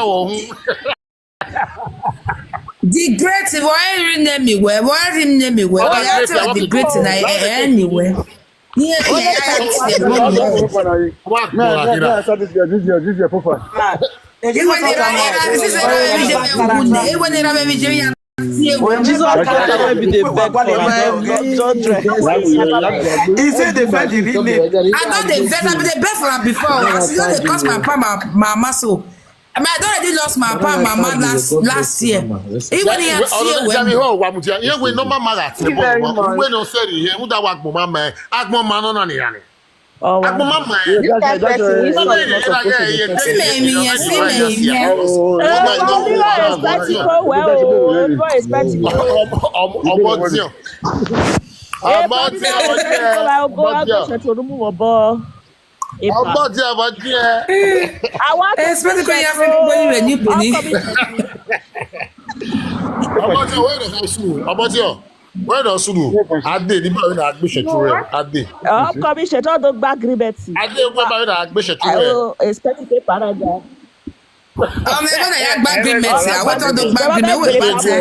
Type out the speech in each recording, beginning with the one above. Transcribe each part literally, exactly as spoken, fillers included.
ọhụụ. The great, why rename me well? Why rename me well? Why I tell the great na anywhere. Yeah, yeah, yeah. Why go like this? This girl, this girl, this girl, this girl, Papa. Iwe nira era, this is era me je me ugune. Iwe nira me je me ya. Jesus Christ, I will be the beg for am. Don't try. He said they find the real name. I don dey vex, I be dey beg for am before. As you don dey curse my papa, my, my mama so. I mean, I don already lost my papa and my mama last, last year. Even he had tear when. Ihe we normal mara ti bo. We no say ihe, mu da wa gbon ma me. Agbon ma no na ni yani. Oh, wow. Agbon ma me. This kind person is so. See me, me, yes, see me, yes. Everybody respect you, oh, well, everybody respect you. Ọmọ tí o. Ọmọ tí o. Ọmọ tí o. Ọmọ tí o. Ọmọ tí o. I want to. Especially when you have everybody when you put it. Ọmọ tí o, where the house you? Ọmọ tí o. Where the house you? Ade, the boy na admission to. Ade. Upcoming schedule don gba agreement. Ade, where the boy na admission to? I will expect to pay paraga. Ọmọ ẹgbẹ́ náà yà gba agreement. Àwọn tó tó gba agreement, wọ́n lè bá tẹ.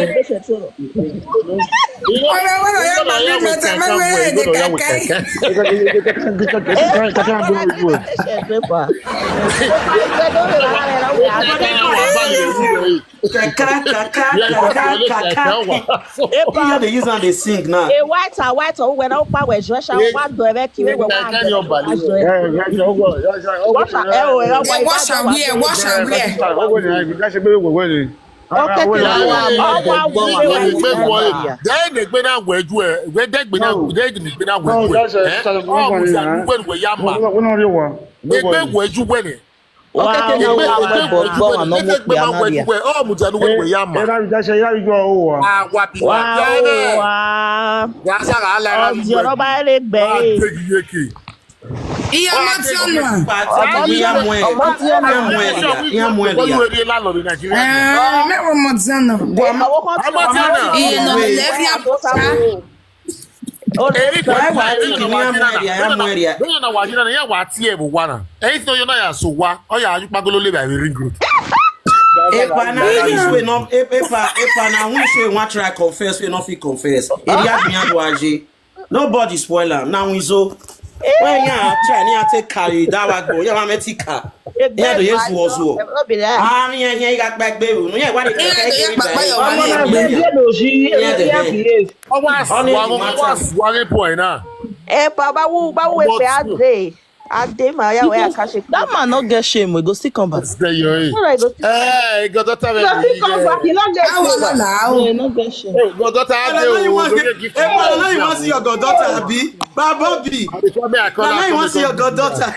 Ọmọ ẹgbẹ́ náà yà gba agreement, ẹ má wẹ̀ ẹ́ ní kàkà. Kaka, kaka, kaka, kaka. Epa. Here they use and they sing now. E white and white, oh, when I open with Joshua, what do I make you? Wash am, eh, oh, eh, wash am where, wash am where? Okay, then they gbé náà wẹ̀jú ẹ̀, wẹ́dẹ́ gbé náà, wẹ́dẹ́ gbé náà wẹ̀jú ẹ̀. Ẹ̀ ọ́ mo ṣe àdúgbò ẹ̀ wẹ̀ yá ma. Ẹgbẹ́ wẹ̀jú wẹ̀ ni. Wow, wow, wow, wow, wow, wow. Oh, mujanu we we ya ma. Era mi jase ya yo o wa. Ah, wa bi wa. Wow, wow. Ya sara ala era. Ọjọ́ ọba lè gbẹ. Iye ọmọ tí ó nù. Ọmọ tí ó nù. Ọmọ tí ó nù. Iye ọmọ tí ó nù. Ọmọ tí ó nù. Iye ọmọ tí ó nù. Iye ọmọ tí ó nù. Eric, why, why, Eric, ni amu area, amu area. No, no, why, no, no, yeah, why, tie, but one. Anything you know, yeah, so why? Oh, yeah, you pagolo live by ring road. Epa na which way no, epa, epa na which way one try confess, we no fit confess. Area be and waje. Nobody spoil am. Now we so. When ya try, ya take carry that one go. Ya ma metika. Ya do yes was wo. Ah, yeah, yeah, you got back baby. No, yeah, what is it? Ọmọ náà gbèsè lòsì, area behave. Ọwọ́ àsùnwọ̀n, ọwọ́ àsùnwọ̀n point náà. Eh, baba, who, baba, who is the Ade? Ade, my, yeah, where I catch it. That man no get shame. We go still come back. Stay your age. All right, go still. Eh, goddaughter, you no fit come back. You no get shame. How will I? Yeah, no get shame. Oh, goddaughter, Ade, you want to give. Eh, but now you want to see your goddaughter, Abi? Baba B. Now you want to see your goddaughter.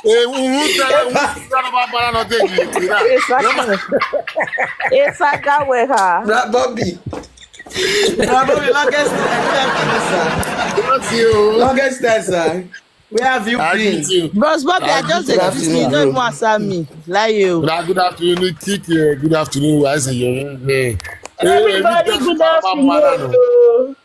Eh, who, who tell her, who tell her about banana no take it? It's like, it's like that way, huh? Baba B. Baba B, longest time, sir. Thank you. Longest time, sir. Where have you been? Bros Bobby, I just dey greet you. You don't even answer me. Like you. Good afternoon, Kiki. Good afternoon. I say you. Everybody, good afternoon.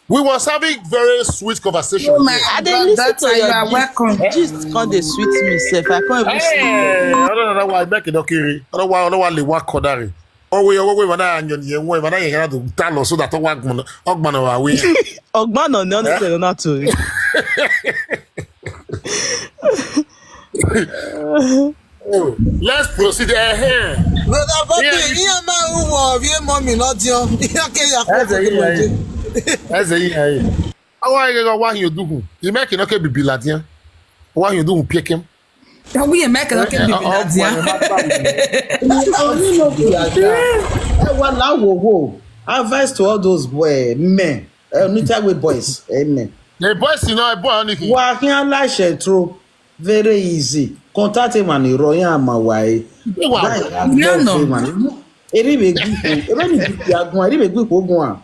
We was having very sweet conversation. Oh my God, I dey listen to your gist. Welcome. Gist come dey sweet me sef. I can't even sleep. Hey, I don't know why I make it okay. I don't want, I don't want to work on that. Oh, we, oh, we, when I, you, you, when I, you have to tell us so that I want to, oh, man, oh, we. Ọgbọ́n náà ni wọ́n ti tẹ̀lé náà tó rí. Oh, let's proceed. Eh, eh. Brother Bobby, yeah, you, ihe ma ụwa ọbịa mọmi n'ọdịọ. Ihe ka ya kwụ. Eze ihe. Eze ihe. Awa ihe ga wa hin odugun. Ime ki no ke bibila dian. Wa hin odugun piekem. Ka wi eme ka no ke bibila dian. Ẹ wá láwo wo. Advice to all those boy, men. Eh, Nita with boys. Amen. The boys, you know, a boy only. Wa hin aláṣẹ tro. Very easy. Contact him and iro yan ma wa e. Wow. Eri be gbi ko. Ebe ni gbi agun, eri be gbi ko gun a.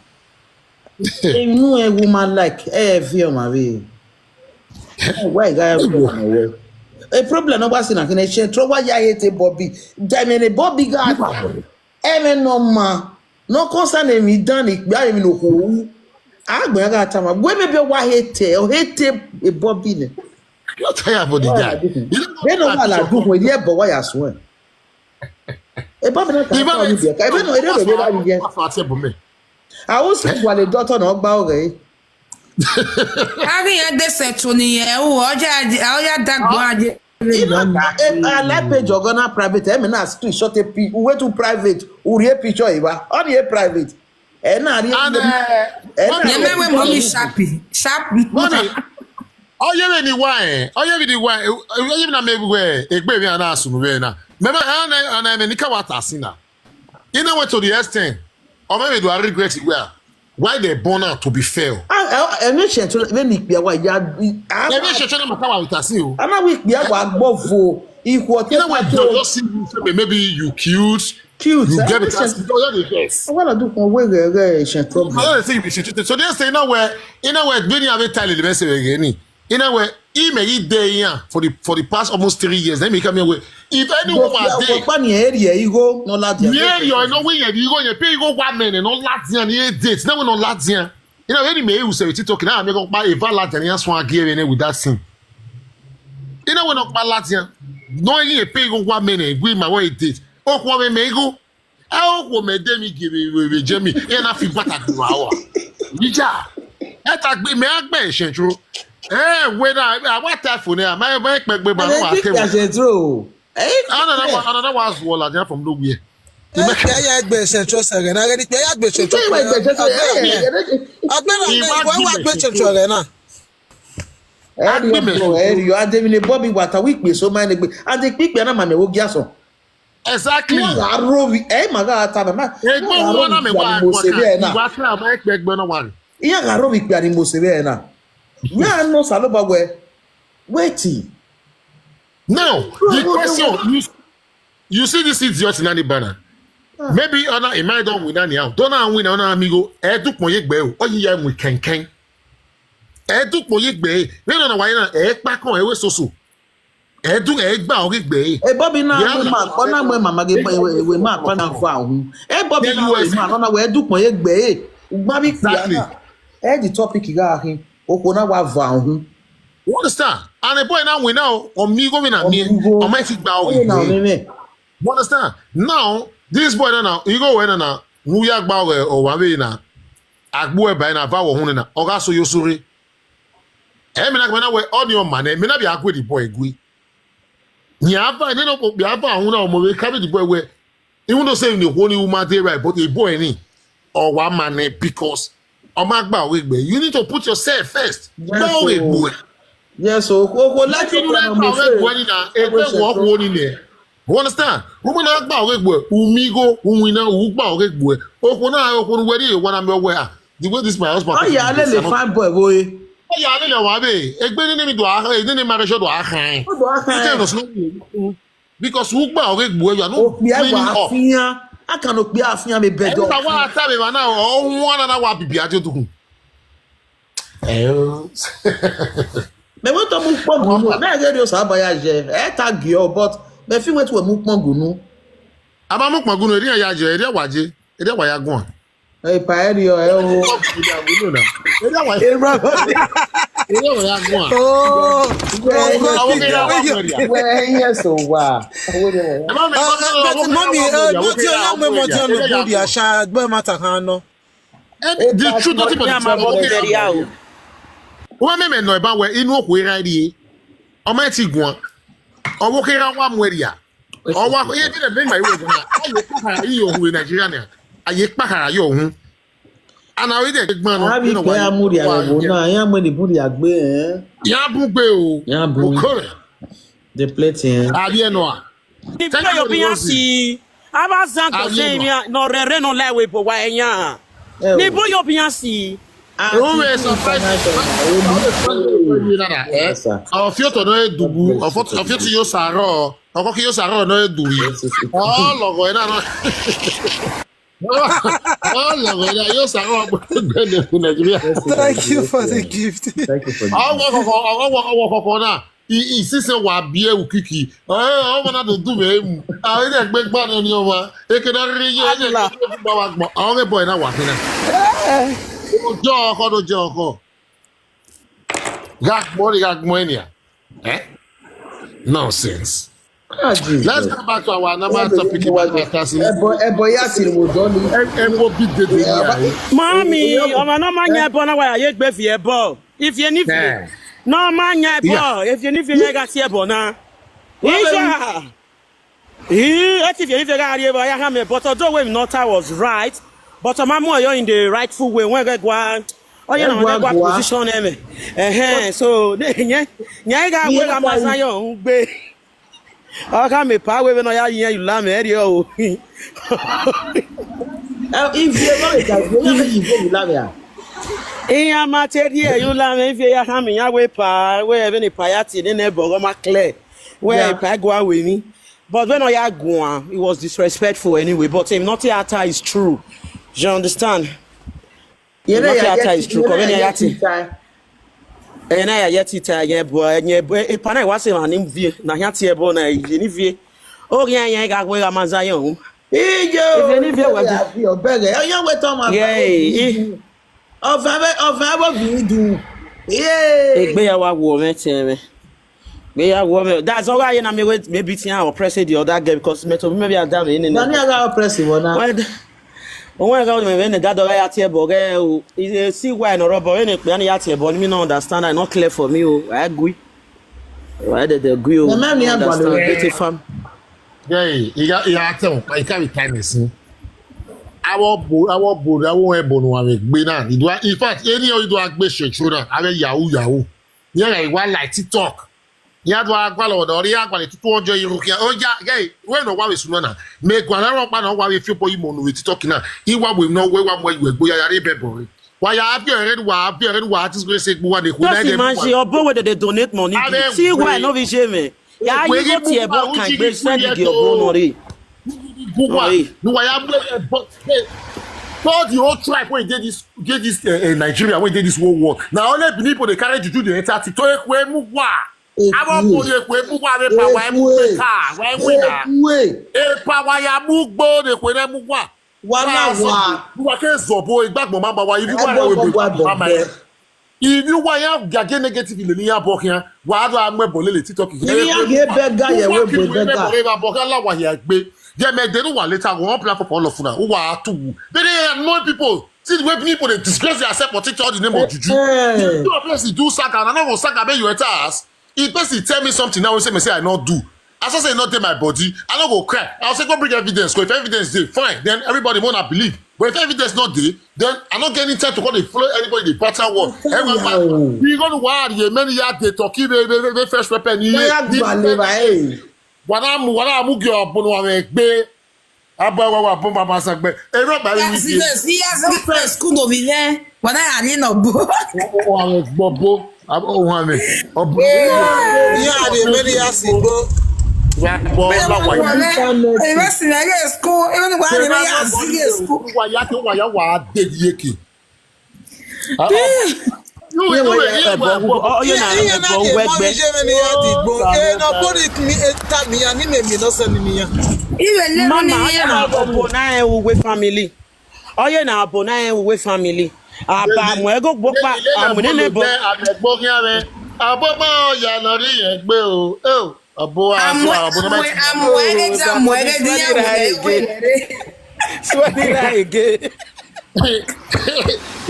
Inu e woman like e fi o ma be. Why guy go na we? A problem no was in a connection. Tro wa ya hate Bobby. Jai me ne Bobby ga. E me no ma. No concern me dan ikpe mi no ko. Agbe ga tama. We me be wa hate, o hate e Bobby ne. You tire for the guy. You don't know what I do when you but why I swear. Ebe ọ bụ na ka Ibe ọ dị ka ebe na ere ebe na dị ya. Afọ atị bụ me. Ahụ si gwale dọtọ na ọgba oge. Ari ya de setu ni ye. O oja oja dagbo aje. Ina ala page ogo na private eme na screenshot a pi uwe to private uri a picture iba. Ọ dị private. E na ari. And uh, E na Mommy, Ye me we mommy sharpie. Sharp. Mommy, oye we ni wa eh. Oye we ni wa eh. Oye na me we egbe mi ana asunu we na. Me ma ana ana me ni ka wata sina. Ina went to the extent. Or maybe do I regret it well. Why they born out to be fair? Eme shentro ebe ni kpia wa ya. Maybe she trying to matter with us you. Ana wi kpia wa gbovo. Ikwo te You know what? You just see you say maybe you cute. Cute. You get it. That's the first. Wala du kon we re re shentro. I don't think you should. So they say, you know where, you know where, when you have a tally, the best way again. You know where, he may eat there here for the for the past almost three years. Then he come here with, if anyone was there, Kwa ni eri e igo no la dia. yeah, you know when you go, you pay you go one minute, no Latvian, you date, no no Latvian. You know, any may you say it talking, I make up by a Latvian, you swag here with that thing. You know, when up by Latvian, no, you pay you go one minute, we my way date. Oh, what we may go. Oh, what may dem give me, we jemi, and I feel better to our. Nija, that I be me, I be true. Eh, when I, I what that for now, my, my, my, my, Eme my, shentro. Eh, Another one, another one as well, I from nowhere. Kpia ya gbe central sere na gani kpia ya gbe central. Kpia ya gbe central, eh, eh, eh. Agbera He na want ibo to wa be gbe central re na. Eri yo, eri yo, and then Bobby wata wi pe so many gbe. And the pick na mame wo giaso. Exactly. Wa ro wi, eh, ma ga ta ma. Egbo wo na me wa Mo se be na. Wa tra ma ekpe egbe na wa. Iya ga ro wi pe ni mo se be na. We are no saloba we. Wetin? Now, the question, you, you see this idiot in any banner. Maybe ona e mai don win anyhow. Don na win ona amigo. E du pon ye gbe o. Oyi ya mu kenken. E du pon ye gbe. We no na wa na e pa kon e we soso. E du e gba o gbe. E Bobby na Yeah. We ma ko na we mama ge we we ma pa na fo ahun. E Bobby The na U S. We ma na we du pon ye gbe. Ugba bi Exactly. Kpia. E the topic ga ahin. Oko na wa va ahun. You understand? And the boy now we now on me go in and me. Omigo. On my feet bow. Oye na me me. You understand? Now, this boy now, he go when now. New York bow or wa we na. Agbo e by na va wo hun na. Oga so yo sure. E me na me na we on your man. Me na be agwe the boy gwe. Ni ava ni no ko be ava hun na mo we carry the boy we. Even though say you only woman dey right, but a boy ni or one man ni because ọmọ àgbà òwe gbẹ. You need to put yourself first. Yes, Gbọ́ òwe o. gbò ẹ̀. Yes, o. Oko Láti láti inú rẹ̀ pa òwe gbò ẹ̀ nínà. Ẹgbẹ́ wọ̀ ọ́ wò ó nílẹ̀. You understand? Woman náà gbà òwe gbò ẹ̀. Umi go, umi náà, òun gbà òwe gbò ẹ̀. Oko náà, oko ni wẹ́rí ìwọ́n náà mi ọwọ́ ẹ̀. Ah, the way this my husband. Ọ ya alele fine boy boy. Ọ ya alele wà bẹ́ẹ̀. Ẹgbẹ́ nínú mi dùn á, nínú mi máa rẹ̀ ṣọ́ dùn á hàn. Ó dùn á hàn. Because who gbà òwe gbò ẹ̀, you are not Okpi cleaning ẹwà up. Àfihàn. Akànnà okpi Àfihàn mi bẹjọ. Ẹ̀ka wá àtàwé wa náà, ọ̀hún wọn náà wà bìbí àti òdùkùn. Mẹ wọ́n tọ́ mú pọ́ngù nù. Bẹ́ẹ̀ gẹ́gẹ́ ni o sábà yà jẹ. Ẹ ta gì ọ, but mẹ fi wẹ́n tí wọ́n mú pọ́ngù nù. A máa mú pọ̀ngùn nù, eré ẹ̀yà jẹ, eré ẹ̀wà jẹ, eré ẹ̀wà ya gùn. Ẹ pa ẹ rí ọ, ẹ o. Eré ẹ̀wà ya gùn. Oh, Àwọn kéré àwọn ọmọ ẹ̀rìà. Wẹ́ ẹ yẹ sọ wà. Owó ni wọ́n. Ẹ má mi uh, kọ́ sọ́dọ̀ but àwọn mommy, kéré uh, àwọn ọmọ not your ẹ̀rìà. young women, not your no good, ya sha, but matter can no. Eh, the truth, nothing but the truth. Wọ́n mẹ́mẹ́ nọ ẹ̀ bá wẹ̀ inú òkú eré rí e. Ọmọ ẹ̀ ti gùn. Ọwọ́ kéré wà mú ẹ̀rìà. Ọwọ́ akọ iye bí lẹ́nu ìgbà ìwé ìgbà. Ayé pàkàrà yìí òhun Nàìjíríà ni. Ayé pàkàrà yìí òhun. Àná orí dẹ̀ gbọ́n nù. Àbí pé amúri àyẹ̀wò náà, ẹ̀yà mọ̀ ní búri àgbẹ̀ ẹ̀. Yà á bú gbé o. Yà á bú. Okòrè. The plate yẹn. Àbí ẹnu à. Ni boyo biyan si. Aba zan ko se mi no rere no lai we bo wa enya. Ni boyo biyan si. Òun rẹ̀ sọ fún ẹ̀. Ọ̀fíọ́tọ̀ náà ẹ̀ dùbú. Ọ̀fíọ́tọ̀ yóò sàárọ̀. Ọkọ kí yóò sàárọ̀ náà ẹ̀ dùbú. Ọlọ́gọ̀ ẹ̀ náà. Ọlọ́gọ̀ ẹ̀ náà yóò sàárọ̀ gbẹ̀dẹ̀ fún Nàìjíríà. Thank you for the gift. Thank you for the Ọwọ́ kọ̀kọ̀ ọwọ́ ọwọ́ kọ̀kọ̀ náà. Ìsísẹ́ wà bí ẹ̀wù kìkì. Ọmọ náà tó dùn mí mú. Àwọn ilé ẹgbẹ́ gbà náà ni ọmọ. Èké náà rí yé ẹ̀jẹ̀ kí ló bá wa gbọ́. Àwọn ọmọ ẹ̀bọ̀ ẹ̀ náà wà fún náà. Ọjọ́ ọkọ ló jẹ́ ọkọ. Gàgbọ́ ni gàgbọ́ ènìyàn. Eh? Nonsense. Ah, Jesus. Let's go back to our normal topic. Ẹbọ ẹbọ yà sí mo dọ́ ni. Ebo big day dey here. Mami, ọmọ náà máa ń yan ẹbọ náà wáyà yé gbé fi ẹbọ. If you need fi, Yeah. No máa ń yan ẹbọ. If you need fi, yẹ ká sí ẹbọ náà. Isha. Ee, eti fi, if you got here, but I have me. But although we not, I was right. But my more, you're in the rightful way. When I go, oh, you know, Egwa, I go gwa. Position, eh. Eh, so, yeah, yeah, I got where I'm saying, be. I can't be power when I hear you laugh, eh, yo. Ẹ, if you know it, you know you go with Lamia. Iya materie yula me if ya ha me ya we pa we even pa ya ti ne ne bogo ma clear. We Yeah. Pa go away ni. But when Oya Guan, it was disrespectful anyway. But him not theater is true. You understand? You know, Not yeah, theater yeah, is true. you know, Come in yeah, here, yeah, yeah. Eh, na ya yet it, eh, yeah, boy, yeah, boy. E pa na wa se man him vie. Na ya ti e boy na ye ni vie. O ya ya ga we ga mazayon. Ijo. If you need your Yeah, your beggar. Oh, you wait on my. Yeah, eh. Of have of have of you do. Yeah. Egbeyawo awo me ti me. Egbeyawo me. That's all I na me wait maybe tin I oppress the other girl because me to maybe I damn in. Dani aga oppress you now. Well, oh my God, me when the dad ya ti e boy. See why no robo when e pe ya ti e boy. Me no understand. I not clear for me. Oh, I agree. Why did they agree? Oh, Na me ni understand. agbalị. Get a fam. Yeah, you got you got to you carry time is. Our bo our bo our way bo no ame gbe na. You do in fact any of you do agbe shechura. Ave yahoo yahoo. Yeah, you want like TikTok. Ya do agbalị ọdọ ri agbalị tutu ọjọ iru kia. Oh yeah, yeah. We no wa we suna na. Me gwa na ro pa na wa we fi po imo no we TikTok na. Iwa we no we wa mo iwe gbo ya ya re bebo re. Wa ya abi ere wa abi ere wa disgrace gbo wa ne ku na Just de. Imagine, your boy where they donate money. Abeg, See why wait. No be shame. Yeah, Wait, you go wait, to your wait, boy can wait, be send wait, it your wait, boy no dey. Go wa. Hey. No wa ya but but all the whole tribe wey dey this get this uh, uh, Nigeria wey dey this whole world. Na only Benin people dey carry juju dey enter TikTok. Ekwe mu wa. Abo ko dey ekwe mu wa. Epa wa mu ka. Wa mu na. Ekwe. Epa wa ya mu gbo dey ekwe na mu wa. Wala wa. Wa ke zobo igbagbo ma ba wa ibi wa Ebo we gbogbo ma ma. agbọgbọ. If you wa ya gage negative le ni ya bo kian. Wa do amwe bo le le TikTok. Ibi ya ge bega ye we bo bega. Eba bo ka la wa ya gbe. Ye me de no wa later one platform for all of una. Who wa tu. But they annoy people. See the way people they disgrace themselves for TikTok the name of juju. Eh. You do a place you do saga and I no go saga make you enter us. If person tell me something now, say me say I not do. As I say not take my body, I no go cry. I'll say go bring evidence. Go if evidence dey fine, then everybody wanna believe. But if evidence not dey, then I not get any time to go dey follow anybody dey pattern one. Everyone Wow. We gonna war ye many yard dey talk be be be fresh weapon. Oya gbaleba eh. Wana mu wana mu gi obono wa me gbe. Aba wa wa bomba masagbe. E ro ba mi Yes, yes, yes, yes, school of it. But I didn't know. Wa me gbobo. Abo wa me. Obo. Yeah, the many years ago. Wa bo la wa. Even scenario school, even when I was in school. Wa ya ke wa ya wa de yeke. You you you Oh, you know, Ihe na go the work money back. Germany ya the go. Eh, no put it me a tag me and he made me not send me ya. Even Mama, never oh, you know, Obo na Ewe family. Oh, you know, Obo na Ewe family. Aba mo ego gbopa amune ne bo. Abo ma ya lori egbe o. Oh. Abo Amwe abo na amwe amwe exam mo ege di ya mo ege. Swear me again.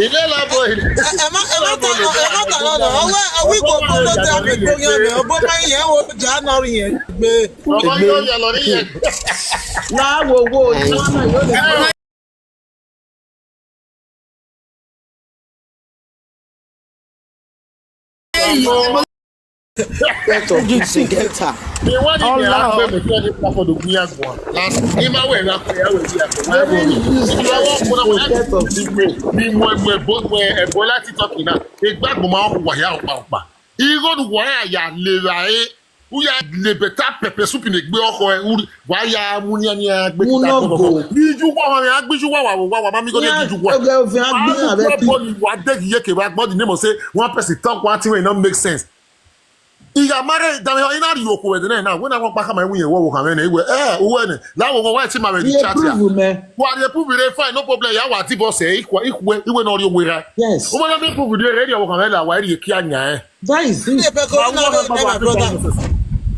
Ilé lábọ̀ ilé. Ẹ má ẹ má ta ẹ má ta lọ́nà. Ọwọ́ àwọn ìkó kó ló dé àgbègbè yẹn mi. Ọgbọ́n máa ń yẹ wo jà náà rí yẹn gbé. Ọmọ yóò yà lọ rí yẹn. Láwo wo ìjọba yóò lè gbọ́. Get up. You sing get up. Ìwọ́n ní ìyá pé mi fẹ́ ní pápọ̀dọ̀ gbé àgbọ̀n. Lásán ní máa wẹ̀ ní akọ̀yàwó ìdí àgbọ̀n. Máa wọ̀ ní ìwà wọ́n kúrò wọ́n yá ti fi gbé. Bí mo ẹ̀bọ̀ ẹ̀bọ̀ ẹ̀bọ̀ láti tọ́kì náà. Ìgbàgbọ́ máa ń wà yá ọ̀pá ọ̀pá. Ìrọ̀lù wà yá yà lè ra é. Ó yà lè bẹ̀ tá pẹ̀pẹ̀ súpì lè gbé ọkọ̀ ẹ̀ wà yá mú ní ẹni ẹgbẹ́ kíkà Múná gbọ́dọ̀. gò. Bí ijú wà wọn ni agbíjú wà wà wà wà má mi kọ́ ní Ní ijú wà. ẹgbẹ́ òfin agbé Wàá abẹ́ fẹ́ kí. Bọ́ọ̀lù wà dé yìí yé kè wá gbọ́dọ̀ ní mọ̀ sí one person talk one thing wey no make sense. Ìyá mare dàmé iná rí òkú ẹ̀ dẹ́nẹ̀ náà wọ́n náà wọ́n pa kàmá ìwé yẹn wọ́n wò kàmá ẹ̀ náà ìwé ẹ̀ owó ẹ̀ náà láwọn wọn wáyé tí màá rẹ̀ di Iye chat yà. prove mẹ́. Wà á rí prove rẹ̀ fine no problem yà wà á ti bọ̀ sẹ̀ ìwé ìwé náà rí owó rẹ̀. Yes. Wọ́n máa ń prove rẹ̀ rẹ̀ rí ọwọ́ kàmá ẹ̀ là wà á rí kí á nyà ẹ̀. That is it. Ṣé ìpẹ́kọ̀ ní ọ̀rọ̀ ẹ̀ my brother?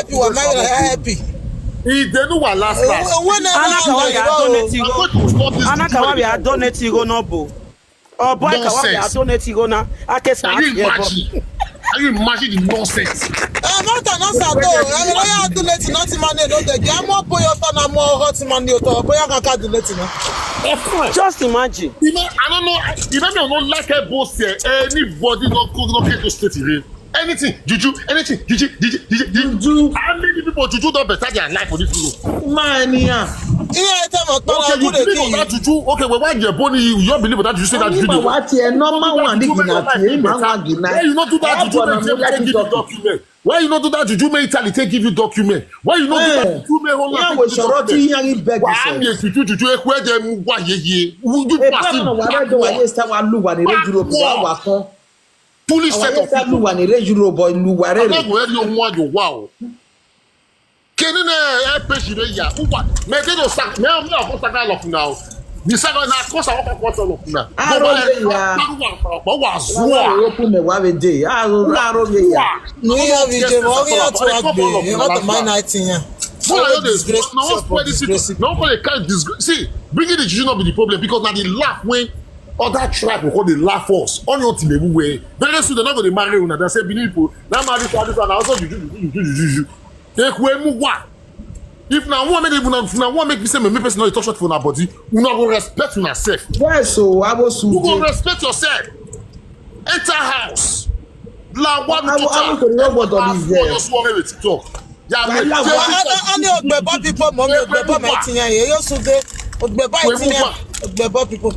help you, wa ma ya help you. Idenu wa last last. Owó náà Ana wà Kawabi lọ́wọ́. adonate I'm go. going to stop this Ana video. Kawabi adonate go no bo. Oh boy, Kawabi Nonsense. adonate go na. Akesa. Can you imagine? Can you imagine the nonsense? Ẹ má tà náà sàtò, ẹ lọ́yà adúlẹ̀tì náà ti máa ní èdè ọ̀dẹ̀ kí á mọ̀ bóyá ọ̀tọ̀ náà mọ̀ ọ̀họ́ ti máa ní ọ̀tọ̀ bóyá kankan adúlẹ̀tì náà. Of course. Just imagine. You know, I don't know. You know, I don't like it, boss. Eh, anybody not cook, not get to state here. Anything, juju, anything, juju, juju, juju, juju. How many people juju don't better their life for this world? Máa ní à. Iye ẹ tẹ́ mọ̀ pé Okay, you ọkùnrin believe on that juju. Okay, well, why you born you, you don't believe on that juju? Say that Nígbà juju. wá tiẹ̀ normal one ní gìnà tiẹ̀ ìmọ̀ àwọn gìnà. Why you not do that juju? Ẹ̀bùn Make àwọn them take you lẹ́kìtọ̀. document. Why you not do that juju? Make Italy take give you document. Why you not do that Eh, juju? Make Holland Ìyá take wo give you ìṣòro tí document. yín rí bẹ́ẹ̀ Why jù am you juju juju? Ekwe dem wa ye ye. Would you Ebe pass ọ̀nà wà it? lẹ́dọ̀ wà yé sá wa lù wà ní rédíò bọ̀ wà wà kán. Foolish Àwọn set yé of sá lù people. wà ní rédíò bọ̀ lù wà rẹ̀ rẹ̀. Ọlọ́run ẹ rí ohun ayọ̀ wa o. Kini na ẹ pèsè rẹ yà. Uwa mẹtẹ ní o sa mẹ mẹ ọkọ saka lọ fún na o. Ní saka na kọ sa ọkọ kọ sọ lọ fún na. Arọ lè yà. Wà wà Wọ́n zuwa. yóò kún mẹ́wàá wẹ̀ dé. Arọ arọ lè yà. Ní ìyá mi jẹ́ mọ́ ní ọ̀tún àgbè Fún ní ọ̀tún máa náà ti yàn. Fún ayọ̀ de zuwa na wọ́n fún ẹni sí. Na wọ́n kọ́ lè ká disgrace. See, bringing the juju no be the problem because na the laugh when other tribe go come dey laugh us. Only until they move away. Very soon they no go dey marry una. They say Benin people na marry for this one. Na also juju juju juju juju. Ekwe mu wa. If na one make una if na one make me say me person no dey touch shot for una body, una go respect una self. Bẹ́ẹ̀ so abo You go sùn. Respect yourself. Enter house. La wa mi Awo- to awo kò ní wọ́n gbọ́dọ̀ ní ìfẹ́. Wọ́n yóò sọ wọ́n rẹ̀ TikTok. Ya mi Wàhálà jẹ́ wà. Ani ogbẹ̀bọ̀ people mọ̀ mi ogbẹ̀bọ̀ mi ti yàn yẹn yóò sún dé ogbẹ̀bọ̀ ti yàn ogbẹ̀bọ̀ people.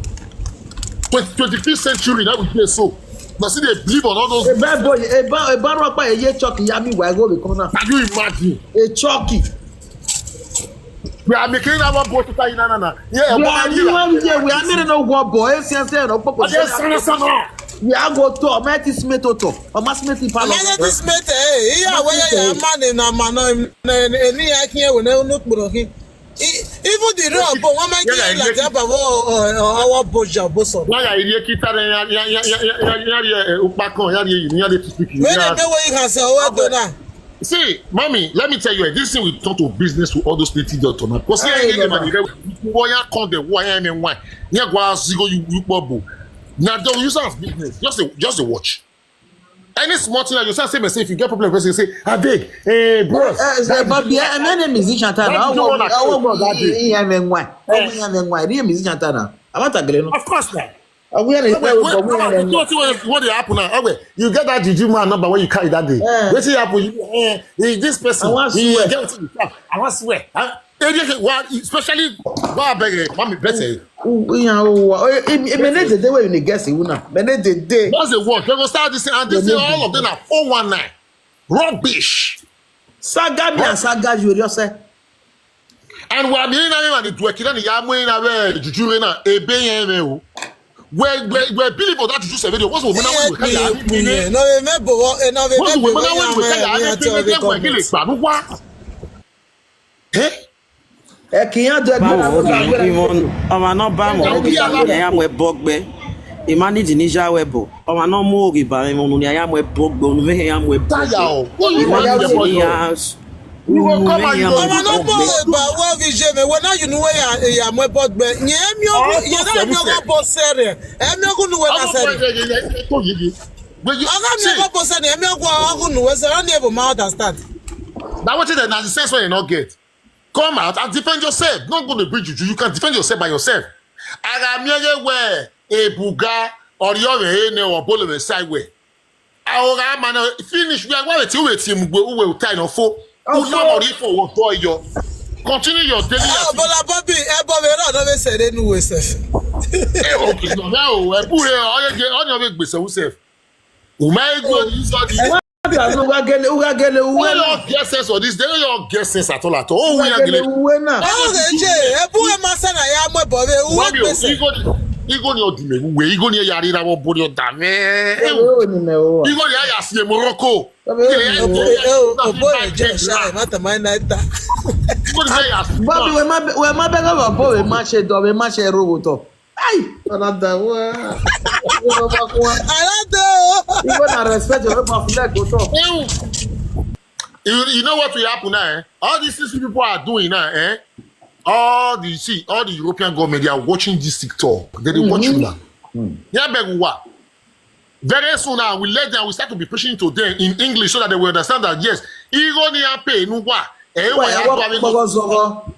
twenty twenty fifth century na we dey so. Na still dey believe on all those. Ebe bo ebe ebe rọpa eye chọk ya mi wa ego be kona. Can you imagine? E chọki. We are making our boat to tie na na na. Yeah, We what are are you you? one year we are made no go bo e si se no popo. Yes, sana sana. We are go to me this me to to. O ma smith pa lo. Amene this mate eh iya we ya ya man na man na ni ya kin we na no kporo kin. Even the road but one man kin like that baba our boja boso. Why are you kita ya ya ya ya ya ya ya upakan ya ya ya ya speak. When they pay what you can say oh do na. See, mommy, let me tell you, this thing will turn to business to all those native doctor now. Because here, Hey, hey, man, Baba. You wire come the wire and why? Yeah, go ask you, you, you, bobo. Now, don't use as business. Just a, just a watch. Any small thing that you say, say, say, if you get problem, person say, I beg, hey, bro. Eh, eh, but be a many musician time. That I you want wanna I want come that day. E M N Y. I want E M N Y. Real musician time. I want to get Of course, now. I want to Wait, wait, wait, wait, what, what, what dey happen now? Okay, you get that juju man number when you carry that day. Eh. Wetin happen? You, eh, eh, this person. I wan He swear. Get wetin you talk. I wan swear. Huh? Eh, eh, eh, why, especially why I beg, eh, mommy, better. Iyan o wa. E me ne dede we ni guess una. Me ne dede. That's the word. They go start this thing and they say all of them are four one nine. Rubbish. Saga me and saga you just say. And we are being na me and the dweki na ya mo na we juju na ebe yen me o. We we we believe for that juju se video. What's the woman we can ya? No me me bo no me What's the me woman we can ya? Me be me we can pa. What? Eh? E kiyan do egbe na Báwo ni ìwọ̀n ọmọ náà bá mọ̀ Don't be alarmed. Ẹ̀yà mọ̀ ẹ̀ bọ́ gbẹ. Ìmánìjì ní yá wẹ̀ bọ̀. Ọmọ náà mú òrì bàrẹ̀ mọ̀ ní ẹ̀yà mọ̀ ẹ̀ bọ́ gbẹ. Òun fẹ́ ẹ̀yà mọ̀ ẹ̀ bọ́ Tire gbẹ. o. What you want Ìmánìjì to ní get? yá. You go come and you Ọmọ go náà bọ̀ beg. Ẹ̀gbá wọ́n fi ṣe mi wọ́n náà yìí ni wọ́n yà yà mọ́ ẹ̀bọ̀ gbẹ. Yẹn mi ọkọ yẹn náà mi ọkọ bọ̀ sẹ́rẹ̀. Ẹ̀mi ọkọ nu wọ́n náà sẹ́rẹ̀. But you Ọ̀gá mi see, ọkọ bọ̀ sẹ́rẹ̀ ẹ̀mi ọkọ ọkọ nu wọ́n sẹ́rẹ̀. Ọ̀nà ẹ̀bùn máa understand. Now what is that? Now the sense when you not get. Come out and defend yourself. Not going to bring juju. You can defend yourself by yourself. Ara mi ere we ebuga ori ore ene or bolo we side we. Ahora man finish we are going to wait him we we tie no fo. Una ori fo wo do yo. Continue your daily activity. Bọ́lá Bọ́bí ẹ bọ́ mi náà lọ́wọ́ sẹ́rẹ̀ nu wẹ̀ sẹ́f. Eh, okay, no, no, eh, bu eh, oye je, onye we gbese we self. Uma ego you saw the Wọ́n Ugagele, ugagele, Who uwe na. Your get sense for this? They don't get sense at all at all. Oh, we are Ugagele, getting. uwe na. Oge je, ebu e masa na ya mwe bove, uwe Mami, pese. Igoni, Igoni Odime, we Igoni Yari na wo body on dame. Ewe o ni me o. Igoni Aya si Morocco. Ewe o ni me o. Eh, eh, oh, oh, boy, je, shy, mata my night. Igoni Aya si. Bobby, we ma be, we ma be go bo, we ma she do, we ma she ro wo to. Ai, another one. Igwe ma kwa. Alado. Igwe na respect your pa flag go to. You, you know what will happen now? Eh? All these things people are doing now, eh? All the see, all the European government, they are watching this TikTok. They dey watch you now. Yeah, beg what? Very soon now, we let them. We start to be preaching to them in English so that they will understand that yes, Igoni Ape Nuwa. Eh, Wa ya wa pogo zogo.